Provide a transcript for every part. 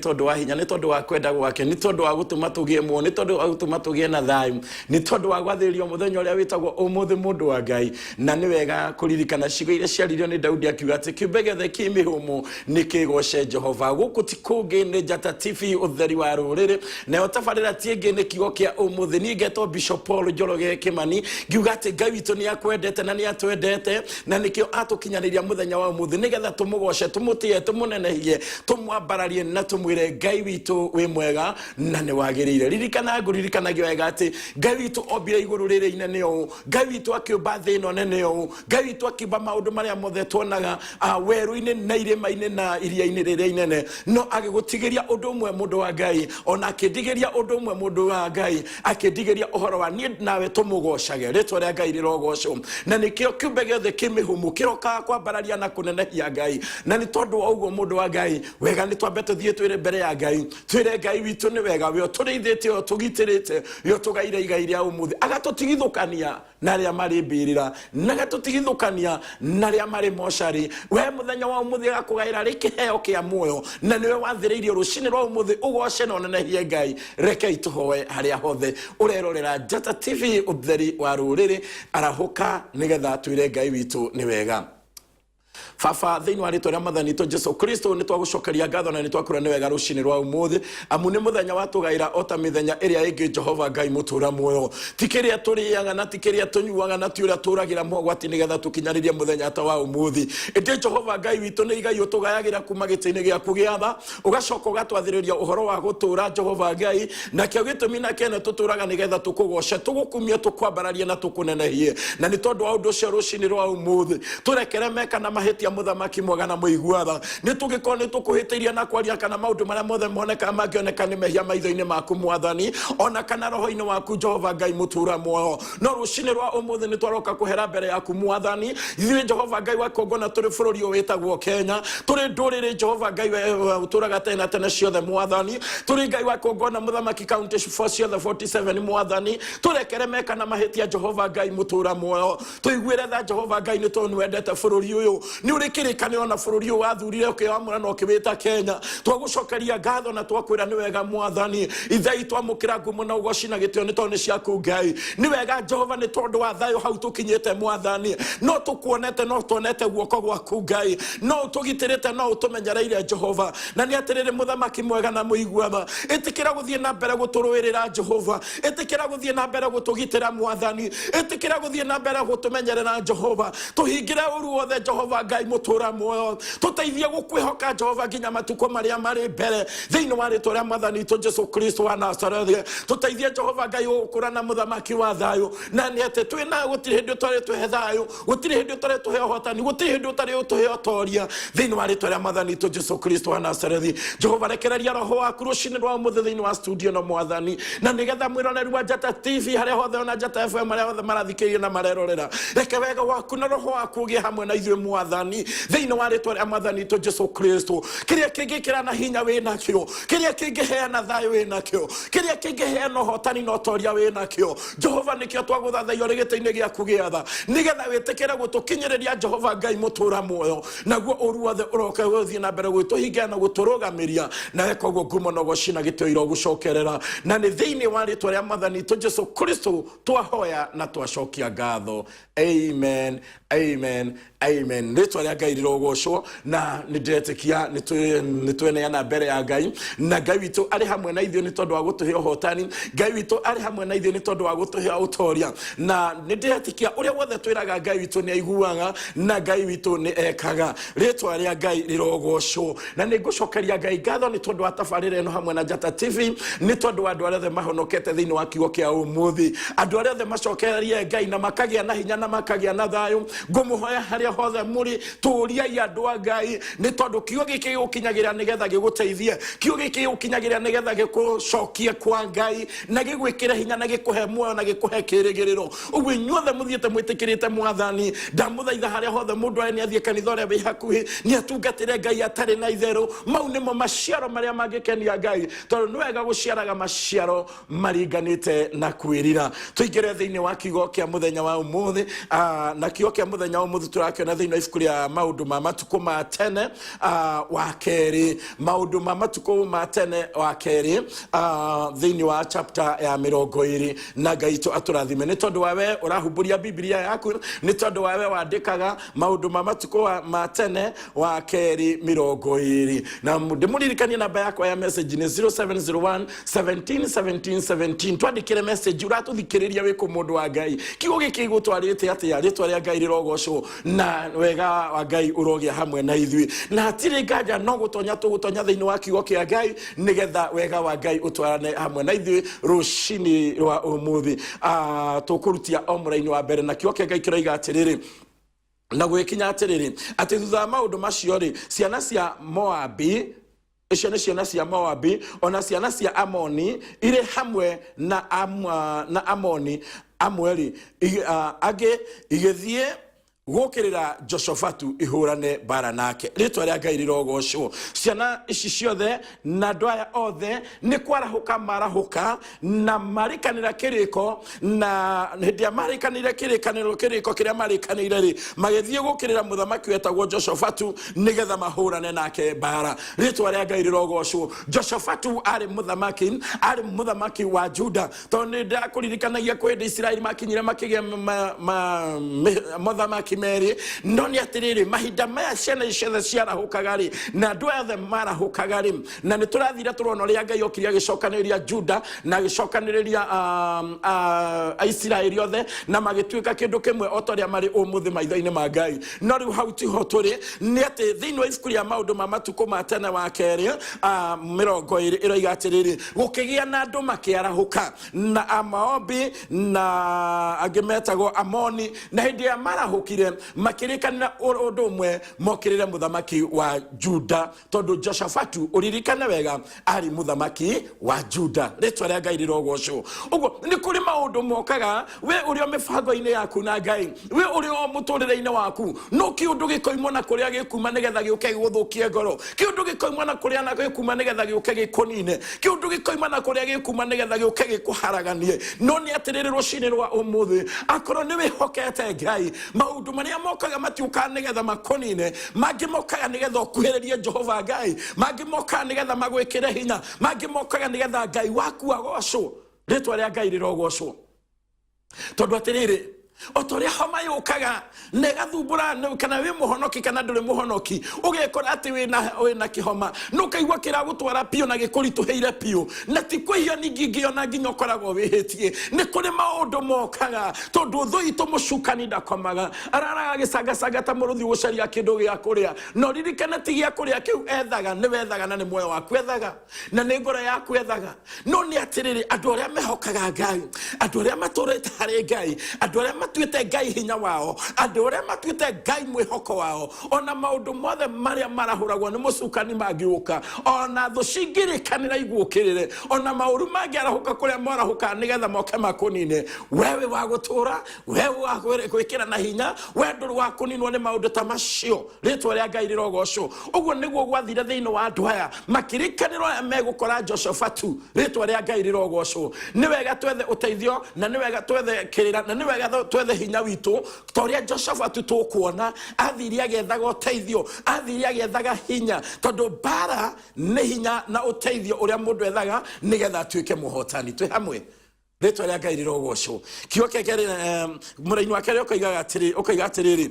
Tondũ wa hinya, nĩ tondũ wa kwenda gwake, nĩ tondũ wa gũtũma tũgĩe muoyo, nĩ tondũ wa gũtũma tũgĩe na thayũ, nĩ tondũ wa gwathĩrĩrio mũthenya ũrĩa wĩtagwo ũmũthĩ, mũndũ wa Ngai. Na nĩ wega kũririkana ciugo iria ciaririo nĩ Daudi akiuga atĩ kĩũmbe gĩothe kĩ mĩhũmũ nĩ kĩgoce Jehova. Gũkũ ti kũngĩ, nĩ Njata TV, ũtheri wa rũrĩrĩ, nayo tabarĩra ti ĩngĩ nĩ kiugo kĩa ũmũthĩ. Niĩ ngetwo Bishop Paul Njoroge Kĩmani, ngiuga atĩ Ngai witũ nĩ akwendete na nĩ atwendete, na nĩkĩo atũkinyanĩria mũthenya wa ũmũthĩ nĩgetha tũmũgoce, tũmũtĩe, tũmũnenehie, tũmwambararie na tũmwĩre Ngai witũ wĩ mwega na nĩ wagĩrĩire. Ririkana, ngũririkanagia wega atĩ Ngai witũ ombire igũrũ rĩrĩ inene ũũ, Ngai witũ akĩũmba thĩ ĩno nene ũũ, Ngai witũ akĩũmba maũndũ marĩa mothe tuonaga werũ-inĩ na irĩma-inĩ na iria-inĩ rĩrĩa inene, no agĩgũtigĩria ũndũ ũmwe, mũndũ wa Ngai, ona akĩndigĩria ũndũ ũmwe, mũndũ wa Ngai, akĩndigĩria ũhoro wa niĩ nawe tũmũgocage. Rĩtwa rĩa Ngai rĩrogocwo. Na nĩkĩo kĩũmbe gĩothe kĩ mĩhũmũ kĩrokaga kwambararia na kũnenehia Ngai. Na nĩ tondũ wa ũguo, mũndũ wa Ngai, wega nĩ twambe tũthiĩ twĩre mbere ya Ngai, twĩre Ngai witũ nĩ wega, we ũtũrĩithĩtie, we ũtũgitĩrĩte, we ũtũgaire igai rĩa ũmũthĩ, agatũtigithũkania na arĩa marĩ mbĩrĩra, na agatũtigithũkania na arĩa marĩ mocarĩ. We mũthenya wa ũmũthĩ agakũgaĩra rĩ kĩheo kĩa muoyo, na nĩwe wathĩrĩirio rũcinĩ rwa ũmũthĩ ũgoce na ũnenehie Ngai. Rekei tũhoe. Harĩa hothe ũrerorera Njata TV, ũtheri wa rũrĩrĩ, arahũka nĩgetha twĩre Ngai witũ nĩ wega. Baba, thĩinĩ wa rĩtwa rĩa Mwathani witũ Jesu Kristo, nĩ twagũcokeria ngatho na nĩ twakwĩra nĩ wega rũcinĩ rwa ũmũthĩ, amu nĩ mũthenya watũgaĩra o ta mĩthenya ĩrĩa ĩngĩ. Jehova Ngai mũtũra muoyo, ti kĩrĩa tũrĩaga na ti kĩrĩa tũnyuaga na ti ũrĩa tũragĩra mogwati nĩgetha tũkinyanĩrie mũthenya ta wa ũmũthĩ, ĩndĩ Jehova Ngai witũ, nĩ igai ũtũgayagĩra kuma gĩtĩ-inĩ gĩaku gĩa tha, ũgacoka ũgatwathĩrĩria ũhoro wa gũtũũra, Jehova Ngai. Nakĩo gĩtũmi na kĩene tũtũũraga nĩgetha tũkũgoce, tũgũkumie, tũkwambararie na tũkũnenehie. Na nĩ tondũ wa ũndũ ũcio, rũcinĩ rwa ũmũthĩ tũrekere meka na mahĩtia, mũthamaki mwega na mũigua tha. Nĩ tũngĩkorwo nĩ tũkũhĩtĩirie na kwaria kana maũndũ marĩa mothe monekaga mangĩoneka nĩ mehia maitho-inĩ maku, Mwathani, ona kana roho-inĩ waku, Jehova Ngai mũtũũra muoyo, no rũcinĩ rwa ũmũthĩ nĩ twaroka kũhera mbere yaku, Mwathani. Ithuĩ, Jehova Ngai wa kũngona, tũrĩ bũrũri ũyũ wĩtagwo Kenya, tũrĩ ndũrĩrĩ, Jehova Ngai ũtũraga tene na tene ciothe, Mwathani, tũrĩ Ngai wa kũngona, mũthamaki, kaunti ciothe 47, Mwathani, tũrekere meka na mahĩtia. Jehova Ngai mũtũra muoyo, tũiguĩre tha. Jehova Ngai, nĩ tondũ nĩ wendete bũrũri ũyũ, nĩ ũrĩ kĩrĩkanĩro na bũrũri ũyũ wathurire ũkĩwamũra na ũkĩwĩta Kenya. Twagũcokeria ngatho na twakwĩra nĩ wega, Mwathani ithei. Twamũkĩra ngumo na ũgoci na gĩtĩo nĩ tondũ nĩ ciaku, Ngai. Nĩ wega, Jehova, nĩ tondũ wa thayũ hau tũkinyĩte. Mwathani, no tũkuonete, no tuonete guoko gwaku, Ngai, no ũtũgitĩrĩte, no ũtũmenyereire, Jehova. Na nĩ atĩrĩrĩ, mũthamaki mwega na mũigua tha, ĩtĩkĩra gũthiĩ na mbere gũtũrũĩrĩra. Jehova, ĩtĩkĩra gũthiĩ na mbere gũtũgitĩra. Mwathani, ĩtĩkĩra gũthiĩ na mbere gũtũmenyerera. Jehova, tũhingĩre ũru wothe. Jehova Ngai mũtũra muoyo, tũteithie gũkwĩhoka, Jehova, nginya matukũ marĩa marĩ mbere, thĩinĩ wa rĩtwa rĩa Mwathani witũ Jesu Kristo wa Nazarethi. Tũteithie, Jehova Ngai, gũkũra na mũthamaki wa thayũ, na nĩ atĩ twĩ nawe gũtirĩ hĩndĩ ũtarĩ tũhe thayũ, gũtirĩ hĩndĩ ũtarĩ tũhe ũhotani, gũtirĩ hĩndĩ ũtarĩ ũtũhe ũtoria, thĩinĩ wa rĩtwa rĩa Mwathani witũ Jesu Kristo wa Nazarethi. Jehova, rekereria roho waku rũcinĩ rwa ũmũthĩ thĩinĩ wa studio ĩno, Mwathani, na nĩgetha mwĩroreri wa Njata TV harĩa hothe, ona Njata FM harĩa hothe marathikĩrĩria na marerorera, reke wega waku na roho waku ũgĩe hamwe na ithuĩ, Mwathani, thĩinĩ wa rĩtwa rĩa Mwathani witũ Jesu Kristo. Kĩrĩa kĩngĩkĩra na hinya wĩ nakĩo, kĩrĩa kĩngĩheana thayũ wĩ nakĩo, kĩrĩa kĩngĩheana ũhotani na ũtoria wĩ nakĩo, Jehova. Nĩkĩo twagũthathaiya ũrĩ gĩtĩ-inĩ gĩaku gĩa tha, nĩgetha wĩtĩkĩre gũtũkinyĩrĩria, Jehova Ngai mũtũra muoyo, naguo ũru wothe ũroke gũthiĩ na mbere gwĩtũhingia na gũtũrũgamĩria. Nawe koguo ngumo na ũgoci na gĩtĩo irogũcokerera, na nĩ thĩinĩ wa rĩtwa rĩa Mwathani witũ Jesu Kristo twahoya na twacokia ngatho. Amen, amen, amen. Rĩtwa rĩa Ngai rĩrogocwo. Na nĩ ndĩretĩkia nĩ tweneana mbere ya Ngai, na Ngai witũ arĩ hamwe na ithuĩ nĩ tondũ wa gũtũhe ũhotani. Ngai witũ arĩ hamwe na ithuĩ nĩ tondũ wa gũtũhe ũtoria, na nĩ ndĩretĩkia ũrĩa wothe twĩraga Ngai witũ nĩ aiguaga na Ngai witũ nĩ ekaga. Rĩtwa rĩa Ngai rĩrogocwo. Na nĩ ngũcokeria Ngai ngatho nĩ tondũ wa tabarĩra ĩno hamwe na Njata TV, nĩ tondũ wa andũ arĩa othe mahonokete thĩinĩ wa kiugo kĩa ũmũthĩ, andũ arĩa othe macokererie Ngai na makagĩa na hinya na makagĩa na thayũ. Ngũmũhoya harĩa hothe mũrĩ, tũriai andũ a Ngai, nĩ tondũ kiugo gĩkĩ gĩgũkinyagĩra nĩgetha gĩgũteithie, kiugo gĩkĩ gĩgũkinyagĩra nĩgetha gĩkũcokie kwa Ngai na gĩgwĩkĩre hinya na gĩkũhe muoyo na gĩkũhe kĩrĩgĩrĩro. Ũguo inyuothe mũthiĩte mwĩtĩkĩrĩte Mwathani, ndamũthaitha harĩa hothe mũndũ arĩ, nĩ athiĩ kanitha ũrĩa wĩ hakuhĩ, nĩ atungatĩre Ngai atarĩ na itherũ. Mau nĩmo maciaro marĩa mangĩkenia Ngai, tondũ nĩ wega gũciaraga maciaro maringanĩte na kwĩrira. Tũingĩre thĩinĩ wa kiugo kĩa mũthenya wa ũmũthĩ, na kiugo kĩa mũthenya wa ũmũthĩ tũrakĩona thĩinĩ wa ibuku rĩa maũndũ ma matukũ ma tene wa kerĩ, maũndũ ma matukũ ma tene wa kerĩ, thĩinĩ wa chapter ya 20. Na Ngai witũ atũrathime nĩ tondũ wa we ũrahumbũria Bibilia yaku, nĩ tondũ wa we wandĩkaga maũndũ ma matukũ ma tene wa kerĩ 20. Na ndĩmũririkanie namba yakwa ya message nĩ 0701 17 17 17. Twandĩkĩre message ũratũthikĩrĩria wĩ kũ, mũndũ wa Ngai. Kiugo gĩkĩ gũtwarĩte atĩa? Rĩtwa rĩa Ngai rĩrogocwo na wega wa Ngai ũrogĩa hamwe na ithuĩ. Na hatirĩ nganja no gũtonya tũgũtonya thĩinĩ wa kiugo kĩa Ngai nĩgetha wega wa Ngai ũtwarane hamwe na ithuĩ rũcinĩ rwa ũmũthĩ. Tũkũrutia o mũraini wa mbere, na kiugo kĩa Ngai kĩroiga atĩrĩrĩ: na gwĩkinya atĩrĩrĩ, atĩ thutha wa maũndũ macio rĩ, ciana cia Moabi, icio nĩ ciana cia Moabi ona ciana cia Amoni irĩ hamwe na Amoni amwe rĩ, angĩ, igĩthiĩ gũkĩrĩra Joshafatu ihũrane mbara nake. Rĩtwa rĩa Ngai rĩrogocwo. Ciana ici ciothe na andũ aya othe nĩ kwarahũka marahũka na marĩkanĩra kĩrĩko, na hĩndĩ ĩrĩa marĩkanĩire kĩrĩkanĩro, kĩrĩko kĩrĩa marĩkanĩire rĩ, magĩthiĩ gũkĩrĩra mũthamaki wetagwo Joshafatu nĩgetha mahũrane nake mbara. Rĩtwa rĩa Ngai rĩrogocwo. Joshafatu arĩ mũthamaki, arĩ mũthamaki wa Juda, tondũ nĩ ndakũririkanagia kwĩ hĩndĩ Isiraeli makinyire makĩgĩa mothamaki merĩ. No nĩ atĩrĩrĩ, mahinda maya ciana ici ciothe ciarahũkaga rĩ, na andũ aya othe marahũkaga rĩ, na nĩ tũrathire tũrona ũrĩa Ngai okire agĩcokanĩrĩria Juda na agĩcokanĩrĩria Aisiraeli othe na magĩtuĩka kĩndũ kĩmwe o ta ũrĩa marĩ ũmũthĩ maitho-inĩ ma Ngai. No rĩu hau tiho tũrĩ. Nĩ atĩ thĩinĩ wa ibuku rĩa maũndũ ma matukũ ma tene wa kerĩ 20 ĩroiga atĩrĩrĩ, gũkĩgĩa na andũ makĩarahũka na Amaobi na angĩ metagwo Amoni, na hĩndĩ ĩrĩa marahũkire makĩrĩkanĩra ũndũ ũmwe mokĩrĩre mũthamaki wa Juda, tondũ Joshafatu, ũririkane wega, arĩ mũthamaki wa Juda. Rĩtwa rĩa Ngai rĩrogocwo. Ũguo nĩ kũrĩ maũndũ mokaga we ũrĩ o mĩbango-inĩ yaku na Ngai, we ũrĩ o mũtũrĩre-inĩ waku, no kĩũndũ gĩkoimwo na kũrĩa gĩkuma nĩgetha gĩũke gĩgũthũkie ngoro, kĩũndũ gĩkoimwo na kũrĩa na gĩkuma nĩgetha gĩũke gĩkũnine, kĩũndũ gĩkoima na kũrĩa gĩkuma nĩgetha gĩũke gĩkũharaganie. No nĩ atĩrĩrĩ, rũcinĩ rwa ũmũthĩ, akorwo nĩ wĩhokete Ngai, maũndũ marĩa mokaga matiũkaga nĩgetha makũnine. Mangĩ mokaga nĩgetha ũkuhĩrĩrie Jehova Ngai, mangĩ mokaga nĩgetha magwĩkĩre hinya, mangĩ mokaga nĩgetha Ngai waku agocwo. Rĩtwa rĩa Ngai rĩrogocwo. Tondũ atĩrĩrĩ, o ta ũrĩa homa yũkaga na ĩgathumbũra kana wĩ mũhonoki kana ndũrĩ mũhonoki, ũgekora atĩ wĩna kĩhoma na ũkaigua kĩragũtwara biũ na gĩkũritũhĩire biũ, na ti kwĩhia ningĩ ingĩona nginya ũkoragwo wĩhĩtie. Nĩ kũrĩ maũndũ mokaga tondũ thũ itũ mũcukani ndakomaga, araraga agĩcangacanga ta mũrũthi gũcaria kĩndũ gĩa kũrĩa. Na ũririkane ti gĩa kũrĩa kĩu ethaga, nĩ wethaga, na nĩ muoyo waku ethaga, na nĩ ngoro yaku ethaga. No nĩ atĩrĩrĩ, andũ arĩa mehokaga Ngai, andũ arĩa matũrĩte harĩ Ngai, andũ arĩa matuĩte Ngai hinya wao, andũ arĩa matuĩte Ngai mwĩhoko wao, ona maũndũ mothe marĩa marahũragwo nĩ mũcukani mangĩũka, ona thũ cingĩrĩkanĩra igũũkĩrĩre, ona maũru mangĩarahũka kũrĩa marahũkaga nĩgetha moke makũnine, wewe wa gũtũũra, wewe wa gwĩkĩra na hinya, we ndũrĩ wa kũninwo nĩ maũndũ ta macio. Rĩtwa rĩa Ngai rĩrogocwo. Ũguo nĩguo gwathire thĩinĩ wa andũ aya makĩrĩkanĩrwo aya megũkora Joshafatu. Rĩtwa rĩa Ngai rĩrogocwo. Nĩ wega twethe ũteithio, na nĩ wega twethe kĩrĩra, na nĩ wega twethe hinya witũ ta ũrĩa Joshafatu tũkuona athire agĩethaga ũteithio, athire agĩethaga hinya, tondũ mbara nĩ hinya na ũteithio ũrĩa mũndũ ethaga nĩgetha atuĩke mũhotani. Twĩ hamwe? Rĩtwa rĩa Ngai rĩrogocwo. Kiugo kĩa kerĩ, mũraini wa kerĩ ũkoigaga atĩrĩ, ũkoiga atĩrĩrĩ,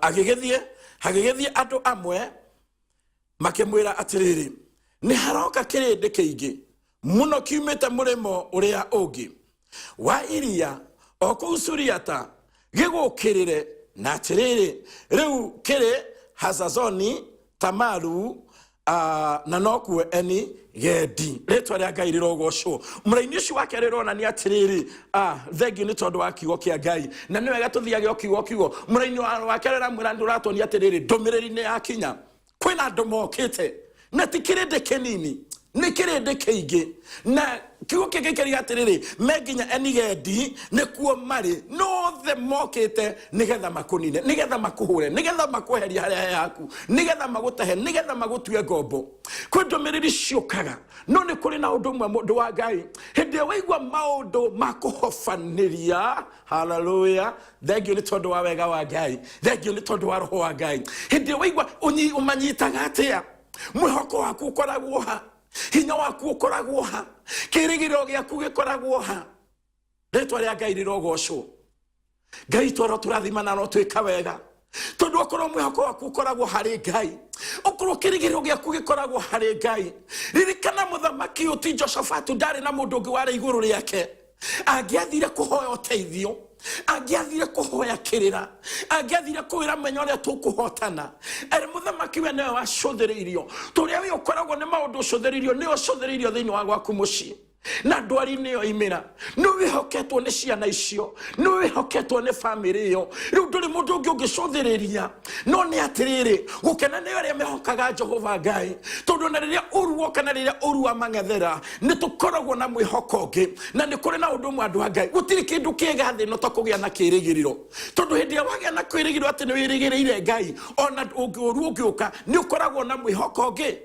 agĩgĩthiĩ hagĩgĩthiĩ andũ amwe makĩmwĩra atĩrĩrĩ, nĩ haroka kĩrĩndĩ kĩingĩ mũno kiumĩte mũrĩmo ũrĩa ũngĩ wa iria, o kũu Suriata, gĩgũkĩrĩre, na atĩrĩrĩ, rĩu kĩrĩ Hazazoni Tamaru, na nokuo Eni Gedi. Rĩtwa rĩa Ngai rĩrogocwo. Mũraini ũcio wake rĩronania atĩrĩrĩ, thengiũ nĩ tondũ wa kiugo kĩa Ngai, na nĩ wega tũthiage o kiugo kiugo. Mũraini wake rĩramwĩra, nĩ ũratuonia atĩrĩrĩ, ndũmĩrĩri nĩ yakinya, kwĩna andũ mokĩte, na ti kĩrĩndĩ kĩnini, nĩ kĩrĩndĩ kĩingĩ. Na kiugo kĩngĩ kĩriga atĩrĩrĩ, me nginya Enigendi nĩkuo marĩ no. Othe mokĩte nĩgetha makũnine, nĩgetha makũhũre, nĩgetha makweherie harĩa he haku, nĩgetha magũtahe, nĩgetha magũtue ngombo. Kwĩ ndũmĩrĩri ciũkaga, no nĩ kũrĩ na ũndũ ũmwe, mũndũ wa Ngai, hĩndĩ ĩrĩa waigua maũndũ ma kũhobanĩria. Haleluya! Thengio nĩ tondũ wa wega wa Ngai, thengio nĩ tondũ wa roho wa Ngai. Hĩndĩ ĩrĩa waigua ũmanyitaga atĩa? Mwĩhoko waku ũkoragwo ha? Hinya waku ũkoragwo ha? Kĩrĩgĩrĩro gĩaku gĩkoragwo ha? Rĩtwa rĩa Ngai rĩrogocwo. Ngai twaro tũrathimana no twĩka wega, tondũ okorwo mwĩhoko waku ũkoragwo harĩ Ngai, okorwo kĩrĩgĩrĩro gĩaku gĩkoragwo harĩ Ngai. Ririkana mũthamaki ũyũ ti Joshafatu, ndarĩ na mũndũ ũngĩ warĩ igũrũ rĩake. Angĩathire kũhoya ũteithio, angĩathire kũhoya kĩrĩra, angĩathire kwĩra menya ũrĩa tũkũhotana, arĩ mũthamaki we nĩwe wacũthĩrĩirio. Tũrĩa we ũkoragwo nĩ maũndũ ũcũthĩrĩirio, nĩwe ũcũthĩrĩirio thĩinĩ wa gwaku mũciĩ, na ndwari nĩyo imĩra, nĩ wĩhoketwo nĩ ciana icio, nĩ wĩhoketwo nĩ bamĩrĩ ĩyo. Rĩu ndũrĩ mũndũ ũngĩ ũngĩcũthĩrĩria. No nĩ atĩrĩrĩ, gũkena nĩ arĩa mehokaga Jehova Ngai, tondũ na rĩrĩa ũru woka, na rĩrĩa ũru wa mang'ethera, nĩ tũkoragwo na mwĩhoko ũngĩ. Na nĩ kũrĩ na ũndũ ũmwe, andũ a Ngai, gũtirĩ kĩndũ kĩega thĩ ĩno ta kũgĩa na kĩĩrĩgĩrĩro, tondũ hĩndĩ ĩrĩa wagĩa na kĩĩrĩgĩrĩro atĩ nĩ wĩrĩgĩrĩire Ngai, ona ũru ũngĩũka nĩ ũkoragwo na mwĩhoko ũngĩ.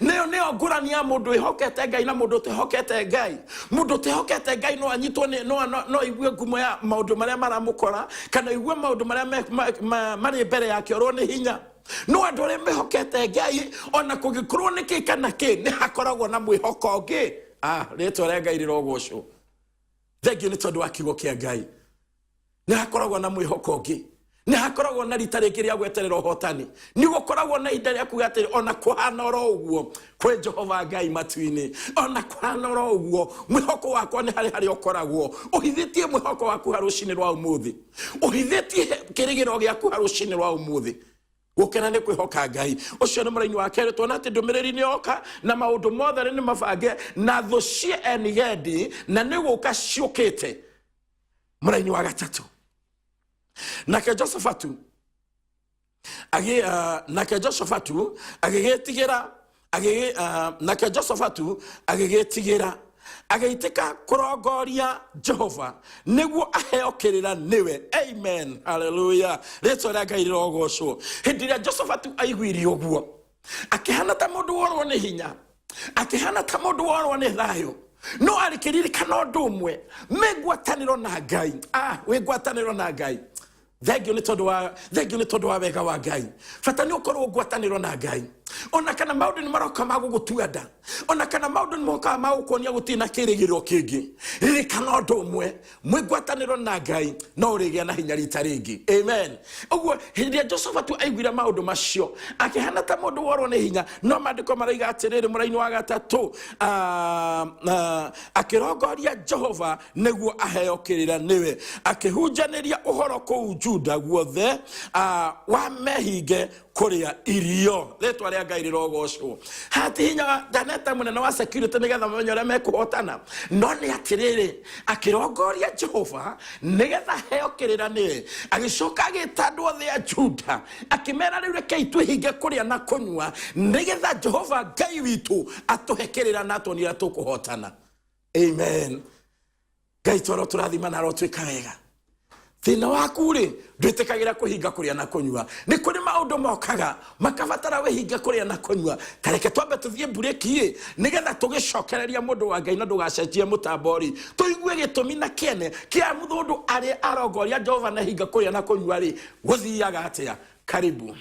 Nĩyo nĩyo ngũrani ya mũndũ wĩhokete Ngai na mũndũ ũtehokete Ngai. Mũndũ ũtehokete Ngai no anyitwo nĩ no no no aigue ngumo ya maũndũ marĩa maramũkora, kana aigue maũndũ marĩa marĩ mbere yake orwo nĩ hinya. No andũ arĩa mehokete Ngai, ona kũngĩkorwo nĩ kĩ kana kĩ, nĩ hakoragwo na mwĩhoko ũngĩ. Rĩtwa rĩa Ngai rĩrogocwo. Thengiũ nĩ tondũ wa kiugo kĩa Ngai. Nĩ hakoragwo na mwĩhoko ũngĩ, nĩ hakoragwo na rita rĩngĩ rĩa gweterera ũhotani, nĩ gũkoragwo na ihinda rĩa kuga atĩrĩ, ona kũhana oro ũguo kwĩ Jehova Ngai matu-inĩ, ona kũhana oro ũguo mwĩhoko wakwa nĩ harĩ harĩa ũkoragwo. Ũhithĩtie mwĩhoko waku ha rũcinĩ rwa ũmũthĩ? Ũhithĩtie kĩrĩgĩrĩro gĩaku ha rũcinĩ rwa ũmũthĩ? Gũkena nĩ kwĩhoka Ngai. Ũcio nĩ mũraini wa kerĩ. Tuona atĩ ndũmĩrĩri nĩ yoka na maũndũ mothe nĩ mabange na thũ cie Enigendi na nĩ gũka ciũkĩte. Mũraini wa gatatũ, nake Josafatu nake Josafatu agĩgĩtigĩra nake Josafatu agĩgĩtigĩra, agĩitĩka kũrongoria Jehova nĩguo aheo kĩrĩra nĩwe. Amen, haleluya, rĩtwa rĩa Ngai rĩrogocwo. Hĩndĩ ĩrĩa Josafatu aiguire ũguo, akĩhana ta mũndũ worwo nĩ hinya, akĩhana ta mũndũ worwo nĩ thayũ, no arĩkĩririkana ũndũ ũmwe, me ngwatanĩro na Ngai. Wĩ ngwatanĩro na Ngai. Thengio nĩ tondũ wa, thengio nĩ tondũ wa wega wa Ngai. Bata nĩ ũkorwo ngwatanĩro na Ngai, ona kana maũndũ nĩ maroka ma gũgũtua nda, ona kana maũndũ nĩ mokaga ma gũkuonia gũtirĩ na kĩrĩgĩrĩro kĩngĩ. Ririkana ũndũ ũmwe, mwĩ ngwatanĩro na Ngai no ũrĩgĩa na hinya rita rĩngĩ. Amen. Ũguo hĩndĩ ĩrĩa Josafatu aiguire maũndũ macio, akĩhana ta mũndũ worwo nĩ hinya, no maandĩko maraiga atĩrĩrĩ, mũraini wa gatatũ, akĩrongoria Jehova nĩguo aheo kĩrĩra nĩwe, akĩhunjanĩria ũhoro kũu Juda guothe, wa mehinge kũrĩa irio. Rĩtwa rĩa Ngai rĩrogocwo. Hati hinya wa ndaneta mũnene wa security nĩgetha mamenye ũrĩa mekũhotana, no nĩ atĩrĩrĩ, akĩrongoria Jehova nĩgetha aheo kĩrĩra nĩwe. Agĩcoka agĩta andũ othe a Juda, akĩmera, rĩu rekei twĩhinge kũrĩa na kũnyua, nĩgetha Jehova Ngai witũ atũhe kĩrĩra na atuonie ũrĩa tũkũhotana. Amen. Ngai twaro tũrathimana, arotwĩka wega. Thĩna waku rĩ, ndwĩtĩkagĩra kũhinga kũrĩa na kũnyua. Nĩ kũrĩ maũndũ mokaga makabatara wĩhinge kũrĩa na kũnyua. Tareke twambe tũthiĩ mburĩki ĩ, nĩgetha tũgĩcokereria, mũndũ wa Ngai, na ndũgacenjie mũtambo rĩ, tũigue gĩtũmi na kĩene kĩa mũndũ arĩa arongoria Jehova na hinga kũrĩa na kũnyua rĩ, gũthiaga atĩa. Karibu.